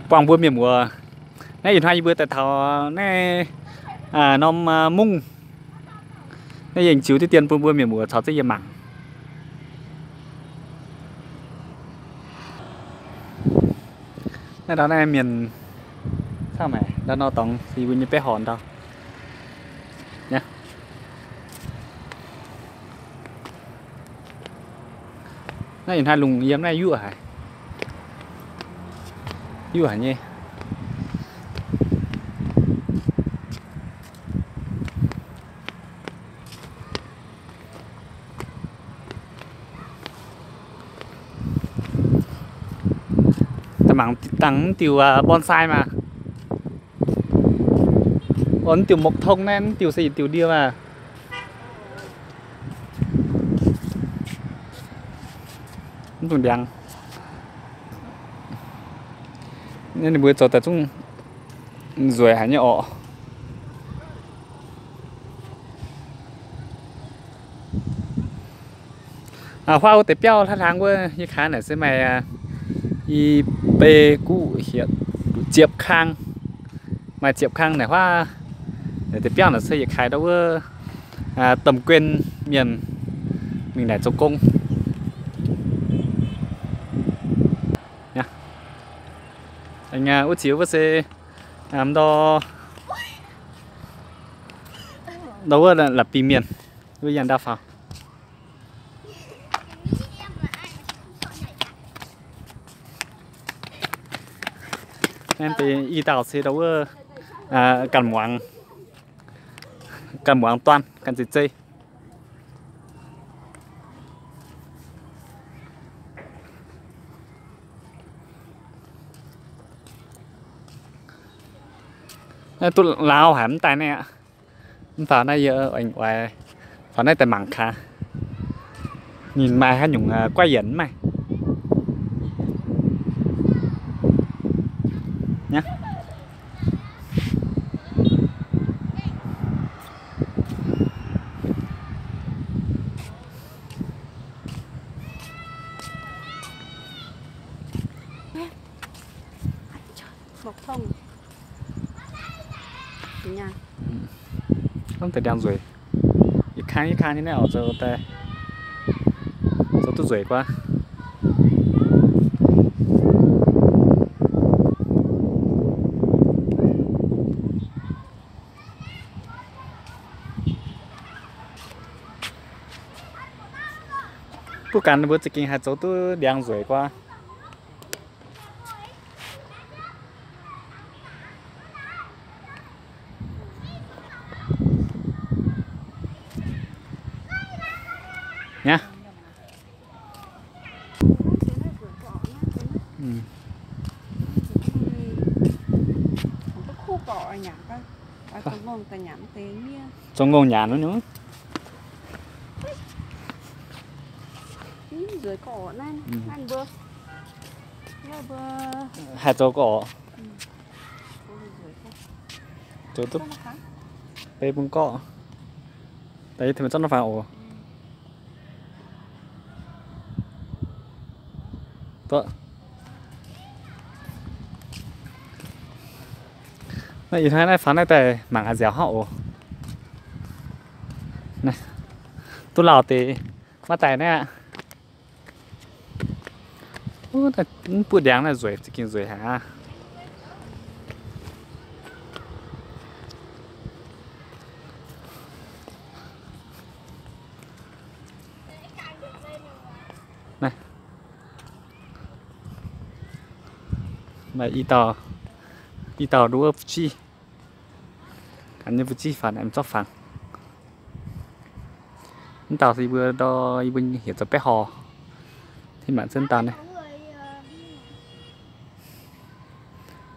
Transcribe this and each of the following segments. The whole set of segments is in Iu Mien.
Buangh mbuo mienh muoz. Naaiv ih hnoi yie mbuo daaih taux naaiv norm mungv. Naaiv yie aengx ziux diqv dien bun mbuo mienh muoz caux zengv yie mangc. Naaiv ndau naaiv mienh, ndau nor dorngx yie mbuo nyei beiv horc ndau. Naaiv ih hnoi lungh yiem naaiv yuoqv haic. Yuoqv haic nyei. Mangc dangh mv diuh bonsai maah. Mv diuh mokv tong naaiv, mv diuh se yietc diuh ndie maah. Mv dungx ndiangx. Ninh mbuo zoux daaih zungv nzueic haic nyei orqc. Huaav wuov deix biauv hlaax hlaang wuov, yie kaaix naaic se maaih i bei guv hietc ziepc kang. Maaih ziepc kang naaic huaav. Deix biauv naaic se yietc kaaix ndau wuov domh guen mienh mingh naaic zoux gong. Wuov ziux wuov se ndau, ndau wuov la'bingh mienh wuov yangh ndau faaux. Naaiv deix i dauh se ndau wuov ganh muangx, ganh muangx duan ganh zeiz zei. Naaiv duqv laauv haic mv daaih naaiv aqv. Mv faaux naaiv yie aengx oix faaux naaiv daaih mangc gaax. Ninh maaih haaix nyungc guaiv yienc mv maaih. Hnamv deix ndiangx nzueic. Yietc kang yietc kang nyei naaiv oc, zoux daaih zoux duqv nzueic guaav. Duqv ganh ninh mbuo za'gengh haih zoux duqv ndiangx nzueic guaav. Nyei. Zoux ngongh nyanc wuov nyungc. Haih zoux gorqv. Zoux duqv bei bun gorqv. Daaih yie tengx meih zorqv nor faaux oc. Naaiv ih hnoi naaiv faaux naaiv daaih mangc a'nziaauc hnangv oc. Duqv lauh deix maiv daaih naaiv aqv. Mv buoqv ndiangx naaiv nzueic, za'gengh nzueic haic aqv. Naaiv maaih i dauh, i dauh nduov fu'jueiv. Ganh nyei fu'jueiv faaux naaiv zorqv fangx. Mv dauh se yie mbuo ndau, yie mbuo heuc zoux baeqv horc. Tin mangc zunv dauh naaiv.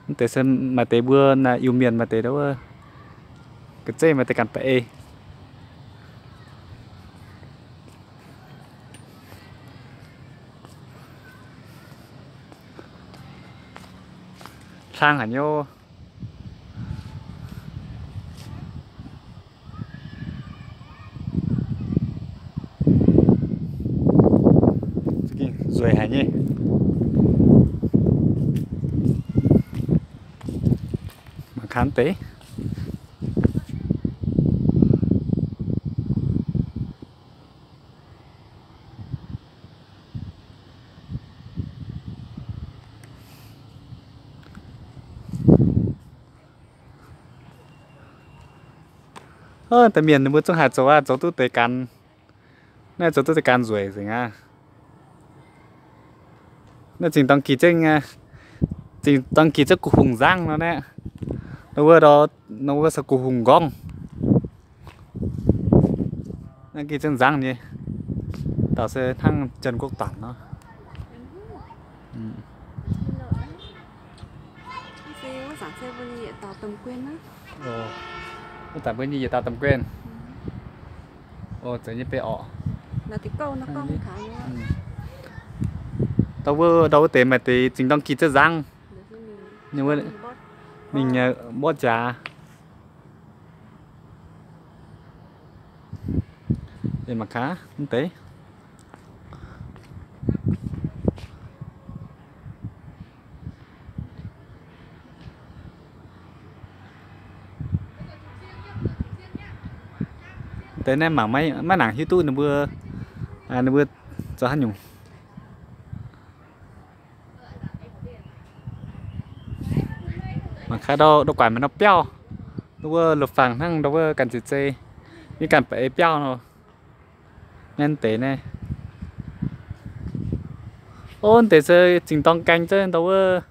Mv deix se maaih deix mbuo naaiv Iu-Mienh, maaih deix ndau wuov ga'zeiv, maaih deix ganh baeqv ei. Hlang haic nyei. Nzueic haic nyei. deix. Deix mienh ninh mbuo zungv haih zoux aqv, zoux duqv deix ganh. Naaiv zoux duqv deix ganh nzueic nzengc aqv. Naaiv zinh dorng gih zengv, zinh dorng gih zengv gu hungh nzangv nor naaiv. Nor wuov, nor wuov se gu hungh nqorngv. Naaiv gih zengv nzangv nyei. Dauh se hnangv Janx-Guoqv Danc nor. Wuov zanc mbuo nyei yietc dauh Domh Guien. Oc, zoux nyei bei orqc. Ndau wuov, ndau wuov deix maaih deix zinh dorng gih zengv nzangv. Mingh mborqv jaax. Mangc gaax mv deix. Deix naaiv mangc maiv nangc hiuv duqv ninh mbuo, ninh mbuo zoux haaix nyungc. Mangc gaax ndau, ndau guaix maaih norm biauv. Ndau wuov la'fangx hnangv ndau wuov ganh zeiz zei, mv ganh ba'eix biauv nor. Naaiv deix naaiv. Ov, deix se zinh dorng gaeng zengv ndau wuov,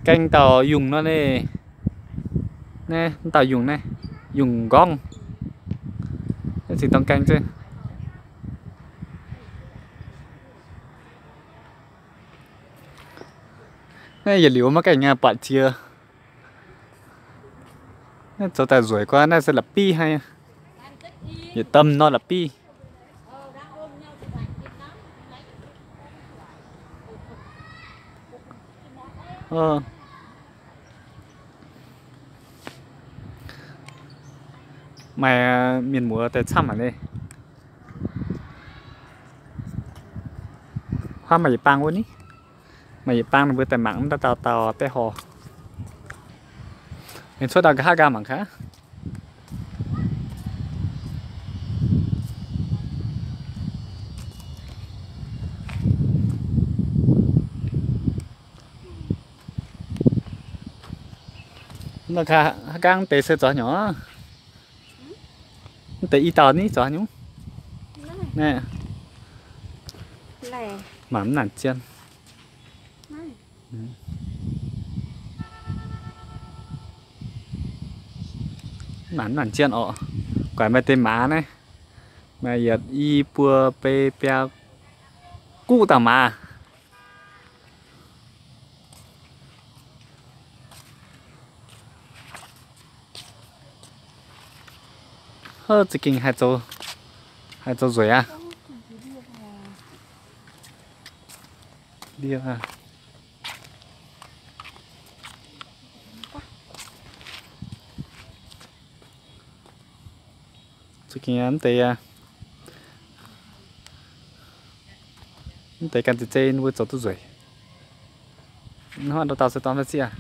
gaeng dauh yungh nor naaiv. Naaiv dauh yungh naaiv, yungh nqorngv. Naaiv zinh dorng gaeng zengv. Naaiv yietc liuz maiv gaengh buatc jiex. Naaiv zoux daaih nzueic guaax, naaiv se la'bieiv haic. Yietc domh nor la'bieiv. Maaih mienh muoz daaih camv haic nyei. Huaav maaih yietc bang wuov ni. Maaih yietc bang ninh mbuo daaih mangc wuov dauh dauh deix horc. Mingh cuotv ndau nqa'haav nqaang mangc gaax. Nqa'haav nqaang deix se zoux haaix nyungc? Mv deix i dauh ni zoux haaix nyungc? Mangc mv nangc zien. Mv nangc zien orqc. Guaix maaih deix maaz naaiv. Maaih yietc, i, buo, bei, biaa, guqv dauh maaz. Hov, za'gengh haih zoux, haih zoux nzueic aqv. Za'gengh mv deix, mv deix ganh zeiz zeiv ninh mbuo zoux duqv nzueic. Hnangv ndau dauh se dorn fai sieqv.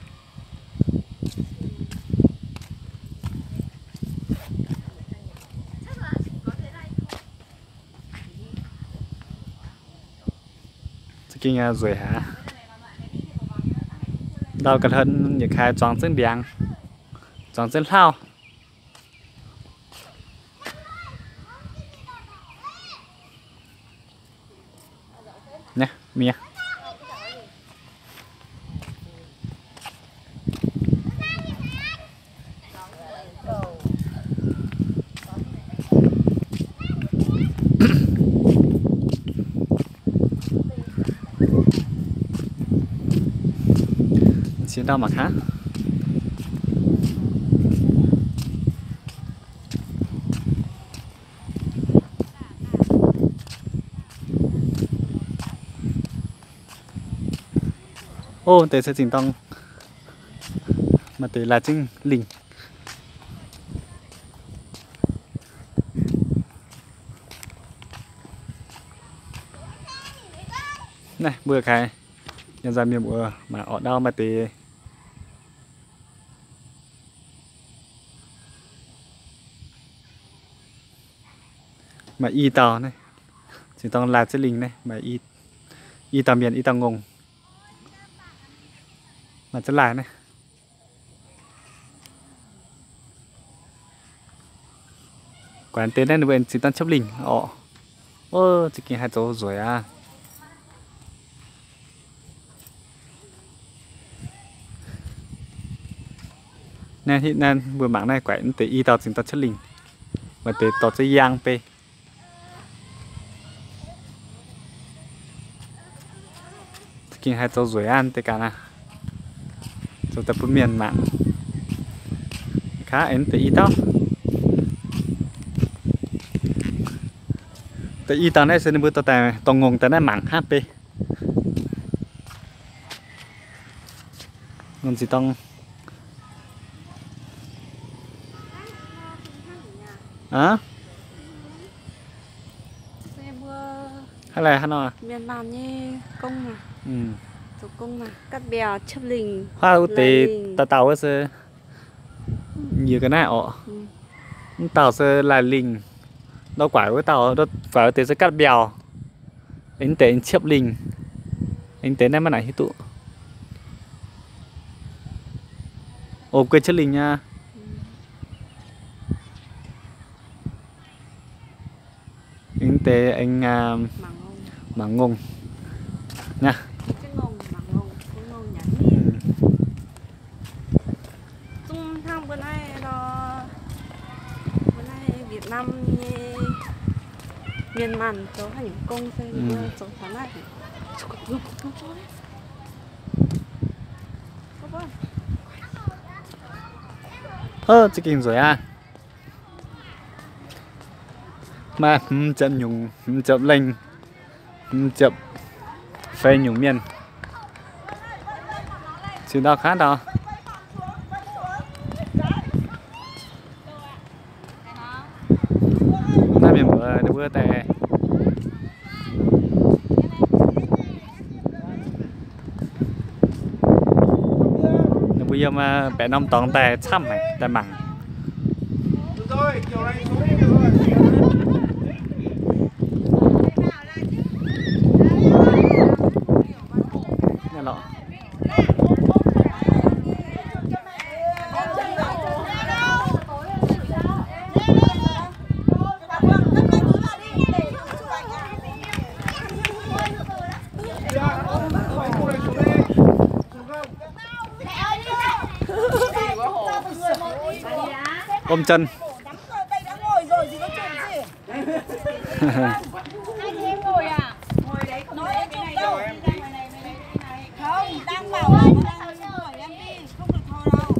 Za'gengh nzueic haic. Ndau ga'hlen yietc kaaix zuangx zengv ndiangx, zuangx zengv hlauv. Naaiv mienh. Siex ndau mangc gaax. Ov, deix se zinh dorng maaih deix laaix zingh lingh. Naaiv mbuo kaaix yiem nzaaih mienh mbuo maaih orqc ndau maaih deix. Maaih i dauh naaiv, zinh dorng laaih ziex lingh naaiv, maaih i dauh mienh, i dauh ngongh. Maaih ziex laaih naaiv. Guaix deix naaiv ninh mbuo zinh dorng ciepv lingh orqc. Za'gengh haih zoux nzueic aqv. Naaiv hitv naaiv mbuo mangc naaiv guaix deix i dauh zinh dorng ciepv lingh, maaih deix dorh ziex yaang bei. Za'gengh haih zoux nzueic aqv deix gaax naaiv. Zoux daaih bun mienh mangc. Kaav aengx deix i dauh. Deix i dauh naaiv se ninh mbuo dorh daaih dorh ngongh daaih naaiv mangc hnangv bei. Ngongh zinh dorng. Aa? Hnangv naaic hnangv nor. Mienh maanh nyei gong aac. Zoux gong aac, gatv mbiauh, ciepv lingh. Huaav wuov deix dauh dauh wuov se nyiec ga'naaiv orqc. Mv dauh se laaih lingh. Ndau guaix wuov dauh, ndau guaix wuov deix se gatv mbiauh. Aengx deix aengx ciepv lingh. Aengx deix naaiv maiv nangc hiuv duqv. O, guei ciepv lingh nyei. Aengx deix aengx mangc ngongh nyei. Zungv hnangv mbuo naaiv nor, mbuo naaiv Việt Nam nyei mienh maanh zoux haaix nyungc gong se mbuo zoux taux naaiv. Ov, za'gengh nzueic aqv. Maaih hmz ziepc nyungc, hmz ziepc lengh, hmz ziepc feix nyungc mienh. Ziux ndau kaav ndau. Naaiv mienh muoz ninh mbuo daaih, ninh mbuo yiem baeqc norm dorngx daaih camv haic, daaih mangc. Ôm chân. Không, đang bảo là đang ngồi em đi, không được thò đâu.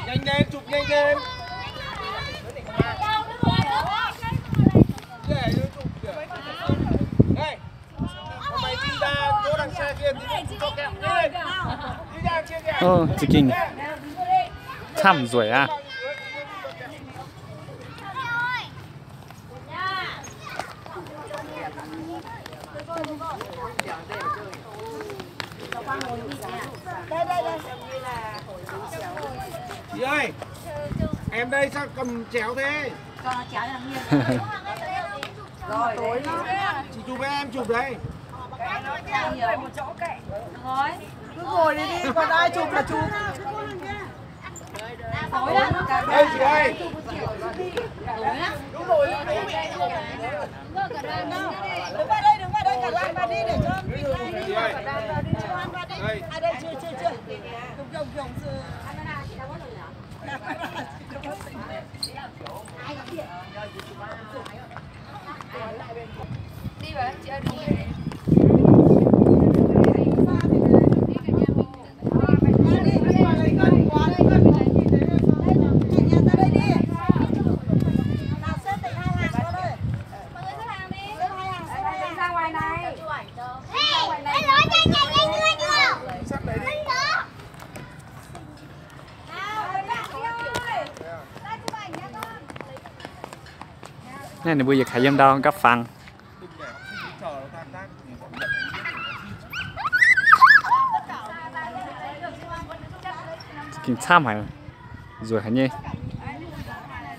Nhanh lên, chụp nhanh lên. Đây, chụp kìa. Đây. Mày đi ra chỗ đằng xa kia, đi ra kia kìa. Ơ, za'gengh camv nzueic aqv. Chị ơi, em đây sao cầm chéo thế? Chị chụp với em chụp đấy. Cứ ngồi đi, đi, còn ai chụp là chụp. Ê, chị ơi. Đứng qua đây, đứng qua đây, cả làng vào đi để cho chị ơi. Đây, chưa, chưa, chưa. Dòng, dòng, dòng, Naaiv ninh mbuo yietc kaaix yiem ndau gapv fangx. Ging camv haic, nzueic haic nyei.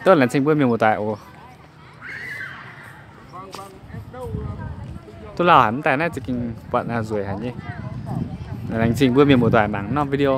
Duqv laengz zingh mbuo mienh muoz-doic oc. Duqv lauh haic, mv daaih naaiv za'gengh buatc nzueic haic nyei. Laengz zingh mbuo mienh muoz-doic mangc norm video.